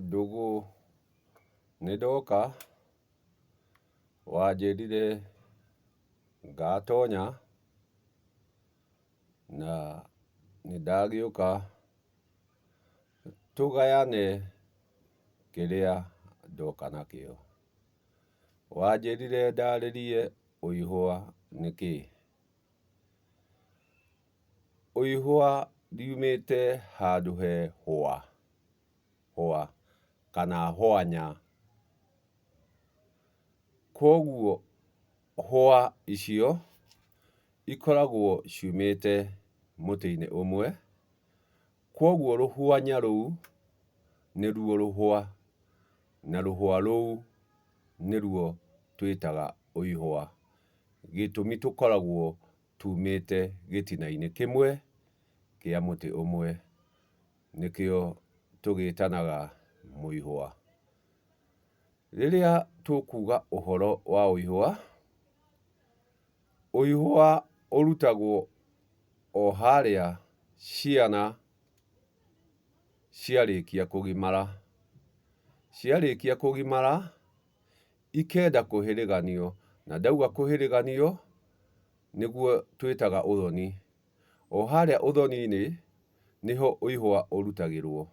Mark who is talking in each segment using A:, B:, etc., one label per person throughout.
A: Ndũgũ nĩndoka, wanjĩrire ngatonya na nĩndagĩũka tũgayane kĩrĩa ndoka nakĩo. Wanjĩrire ndarĩrie ũihwa nĩ kĩĩ. Ũihwa riumĩte handũ he hwa, hwa kana hwanya. Kwoguo hwa icio ikoragwo ciumĩte mũtĩ-inĩ ũmwe, kwoguo rũhwanya rũu nĩruo rũhwa, na rũhwa rũu nĩruo twĩtaga ũihwa. Gĩtũmi tũkoragwo tumĩte gĩtina-inĩ kĩmwe kĩa mũtĩ ũmwe, nĩkĩo tũgĩtanaga mũihwa. Rĩrĩa tũkuga ũhoro wa ũihwa, ũihwa ũrutagwo o harĩa ciana ciarĩkia kũgimara. Ciarĩkia kũgimara, ikenda kũhĩrĩganio, na ndauga kũhĩrĩganio nĩguo twĩtaga ũthoni. O harĩa ũthoni-inĩ nĩho ũihwa ũrutagĩrwo.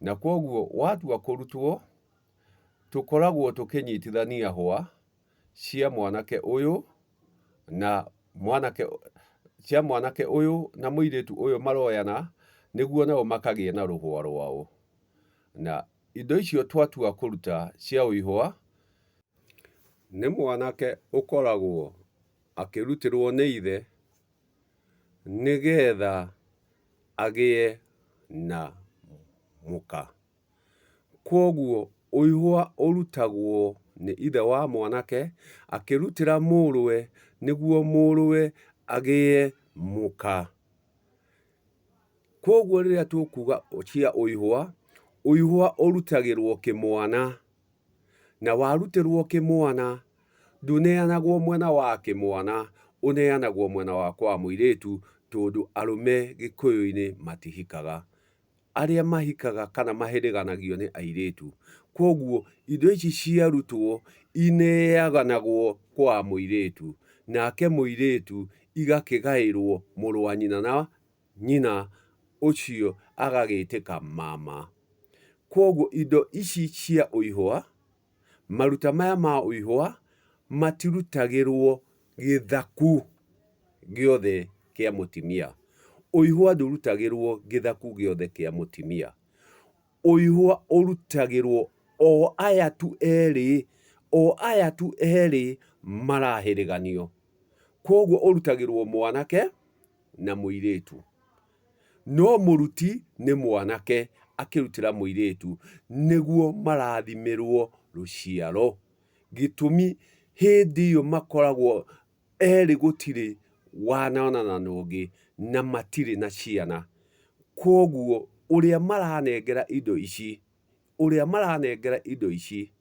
A: Na kwoguo watua kũrutwo, tũkoragwo tũkĩnyitithania hwa cia mwanake ũyũ na mwanake cia mwanake ũyũ na mũirĩtu ũyũ maroyana, nĩguo nao makagĩa na rũhwa rwao. Na indo icio twatua kũruta cia ũihwa, nĩ mwanake ũkoragwo akĩrutĩrwo nĩ ithe nĩgetha agĩe na mũka. Kwoguo ũihwa ũrutagwo nĩ ithe wa mwanake akĩrutĩra mũrũwe nĩguo mũrũwe agĩe mũka. Kwoguo rĩrĩa tũkuga cia ũihwa, ũihwa ũrutagĩrwo kĩmwana, na warutĩrwo kĩmwana ndũneanagwo mwena wa kĩmwana, ũneanagwo mwena wa kwa mũirĩtu tondũ arũme gĩkũyũ-inĩ matihikaga. Arĩa mahikaga kana mahĩrĩganagio nĩ airĩtu. Kwoguo indo ici ciarutwo ineanagwo kwa mũirĩtu, nake mũirĩtu igakĩgaĩrwo mũrũ wa nyina na nyina ũcio agagĩtĩka mama. Kwoguo indo ici cia ũihwa, maruta maya ma ũihwa matirutagĩrwo gĩthaku gĩothe kĩa mũtimia. Ũihwa ndũrutagĩrwo gĩthaku gĩothe kĩa mũtimia. Ũihwa ũrutagĩrwo o aya tu erĩ, o aya tu erĩ marahĩrĩganio. Kwoguo ũrutagĩrwo mwanake na mũirĩtu. No mũruti nĩ mwanake akĩrutĩra mũirĩtu nĩguo marathimĩrwo rũciaro. Gĩtũmi hĩndĩ ĩyo makoragwo erĩ gũtirĩ wanonana na ũngĩ na matirĩ na ciana. Kwoguo ũrĩa maranengera indo ici, ũrĩa maranengera indo ici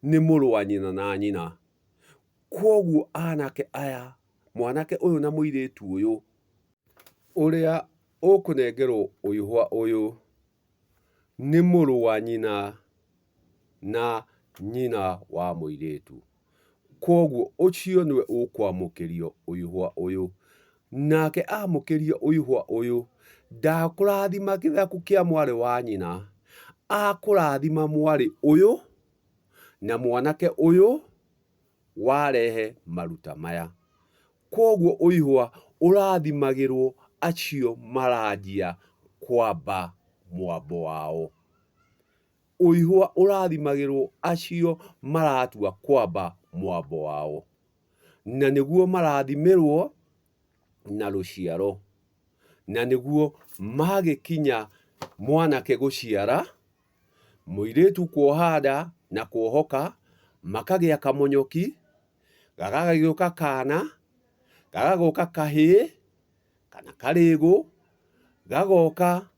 A: nĩ mũrũ wa nyina na nyina. Kwoguo anake aya, mwanake ũyũ na mũirĩtu ũyũ, ũrĩa ũkũnengerwo ũihwa ũyũ nĩ mũrũ wa nyina na nyina wa mũirĩtu. Kwoguo ũcio nĩwe ũkwamũkĩrio ũihwa ũyũ. Nake amũkĩrio ũihwa ũyũ, ndakũrathima gĩthaku kĩa mwarĩ wa nyina, akũrathima mwarĩ ũyũ na mwanake ũyũ warehe maruta maya. Kwoguo ũihwa ũrathimagĩrwo acio maranjia kwamba mwambo wao. Ũihwa ũrathimagĩrwo acio maratua kwamba mwambo wao. Na nĩguo marathimĩrwo na rũciaro. Na nĩguo magĩkinya mwanake gũciara, mũirĩtu kuoha nda na kuohoka, makagĩa kamonyoki, gagagĩũka kana, gagagoka kahĩĩ kana karĩgũ, gagoka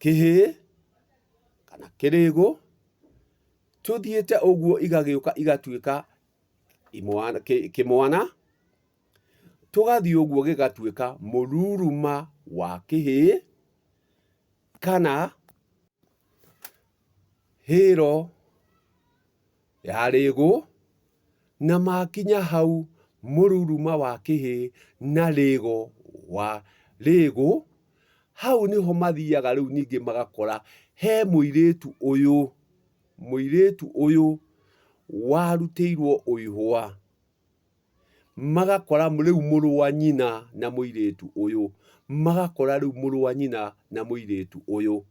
A: kĩhĩĩ kana kĩrĩgũ, tũthiĩte ũguo igagĩũka igatuĩka kĩmwana, tũgathiĩ ũguo gĩgatuĩka mũruruma wa kĩhĩĩ kana Hĩro ya Rĩgũ, na makinya hau mũruruma wa kĩhĩ na Rĩgo wa Rĩgũ, hau nĩho mathiaga rĩu ningĩ magakora he mũirĩtu ũyũ, mũirĩtu ũyũ warutĩirwo ũihwa. Magakora rĩu mũrũ wa nyina na mũirĩtu ũyũ, magakora rĩu mũrũ wa nyina na mũirĩtu ũyũ.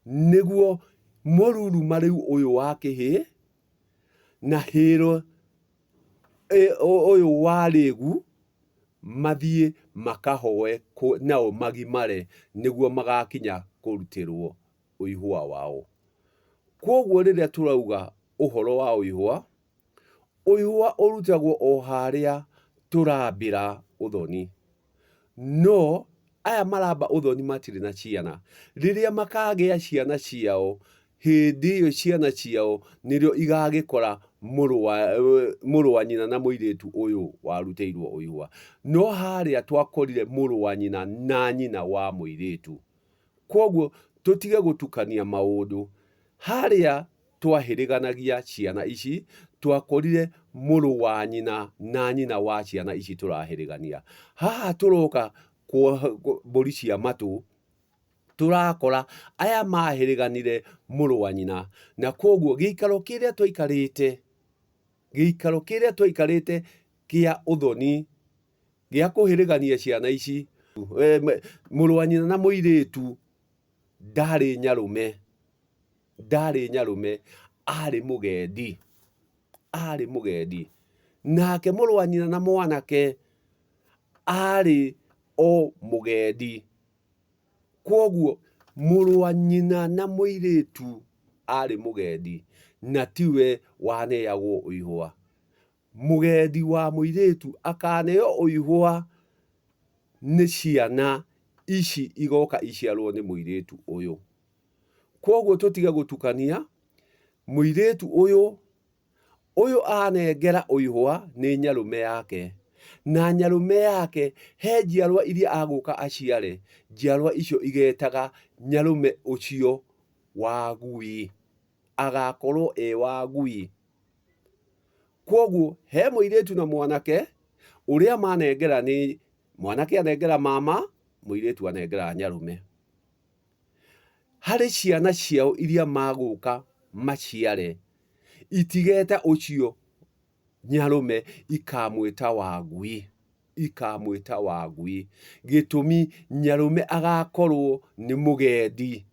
A: Nĩguo mũruruma rĩu ũyũ wa kĩhĩ na hĩro ũyũ wa rĩgu mathiĩ makahoe nao magimare nĩguo magakinya kũrutĩrwo ũihwa wao. Kwoguo rĩrĩa tũrauga ũhoro wa ũihwa, Ũihwa ũrutagwo o harĩa tũrambĩra ũthoni. No aya maramba ũthoni matirĩ na ciana. Rĩrĩa makagĩa ciana ciao, hĩndĩ ĩyo ciana ciao nĩrĩo igagĩkora mũrũ wa, mũrũ wa nyina na mũirĩtu ũyũ warutĩirwo ũihwa. No harĩa twakorire mũrũ wa nyina na nyina wa mũirĩtu. Kwoguo tũtige gũtukania maũndũ. Harĩa twahĩrĩganagia ciana ici, twakorire mũrũ wa nyina na nyina wa ciana ici tũrahĩrĩgania. Haha tũroka mbũri cia matũ, tũrakora aya mahĩrĩganire mũrũ wa nyina, na kwoguo gĩikaro kĩrĩa twaikarĩte, gĩikaro kĩrĩa twaikarĩte kĩa ũthoni, gĩa kũhĩrĩgania ciana ici, mũrũ wa nyina na mũirĩtu ndarĩ nyarũme. Ndarĩ nyarũme, arĩ mũgendi, arĩ mũgendi. Nake mũrũ wa nyina na mwanake arĩ o mũgendi. Kwoguo mũrũ wa nyina na mũirĩtu arĩ mũgendi na tiwe waneagwo ũihwa. Mũgendi wa mũirĩtu akaneo ũihwa nĩ ciana ici igoka iciarwo nĩ mũirĩtu ũyũ. Kwoguo tũtige gũtukania, mũirĩtu ũyũ, ũyũ anengera ũihwa nĩ nyarũme yake, na nyarũme yake he njiarwa iria agũka aciare, njiarwa icio igetaga nyarũme ũcio wagui, agakorwo e wagui. Kwoguo he mũirĩtu na mwanake, ũrĩa manengera nĩ, mwanake anengera mama, mũirĩtu anengera nyarũme. Harĩ ciana ciao iria magũka maciare, itigeta ũcio nyarũme ikamwĩta wangui, ikamwĩta wangui. Gĩtũmi nyarũme agakorwo nĩ mũgendi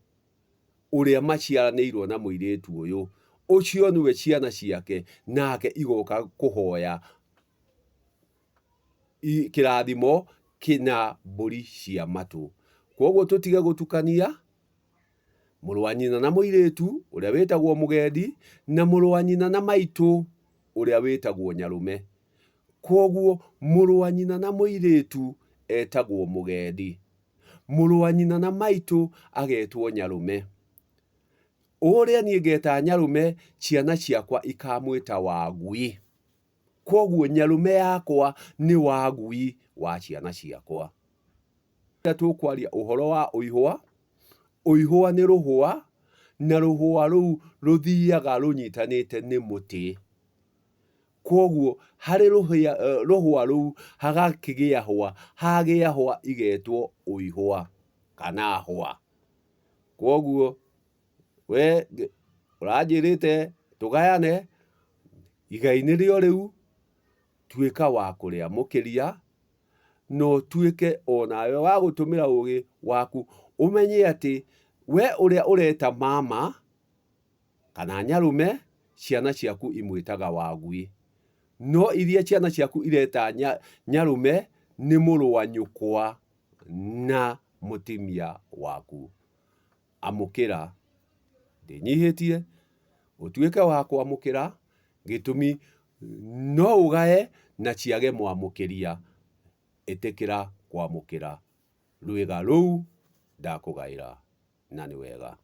A: ũrĩa maciaranĩirwo na mũirĩtu ũyũ. Ũcio nĩwe ciana ciake nake igoka kũhoya kĩrathimo kĩna mbũri cia matũ. Kwoguo tũtige gũtukania mũrũ wa nyina na mũirĩtu ũrĩa wĩtagwo mũgendi na mũrũ wa nyina na maitũ ũrĩa wĩtagwo nyarũme. Kwoguo mũrũ wa nyina na mũirĩtu etagwo mũgendi, mũrũ wa nyina na maitũ agetwo nyarũme. Ũrĩa niĩ ngeta nyarũme ciana ciakwa ikamwĩta wangui. Kwoguo nyarũme yakwa nĩ wagui wa ciana ciakwa. Rĩrĩa tũkwaria ũhoro wa ũihwa, ũihwa nĩ rũhwa, na rũhwa rũu rũthiaga rũnyitanĩte nĩ mũtĩ. Kwoguo harĩ rũhwa rũu hagakĩgĩa hwa, hagĩa hwa igetwo ũihwa kana hwa. Kwoguo we ũranjĩrĩte tũgayane, igai nĩrĩo rĩu, tuĩka wa kũrĩamũkĩria, na ũtuĩke o nawe wa gũtũmĩra ũgĩ waku, ũmenye atĩ we ũrĩa ũreta mama kana nyarũme, ciana ciaku imwĩtaga wagui. No iria ciana ciaku ireta nyarũme nĩ mũrũ wa nyũkwa na mũtimia waku. Amũkĩra, ndĩnyihĩtie, ũtuĩke wa kwamũkĩra, gĩtũmi no ũgae na ciage mwamũkĩria, ĩtĩkĩra kwamũkĩra rwĩga rũu ndakũgaĩra na nĩ wega.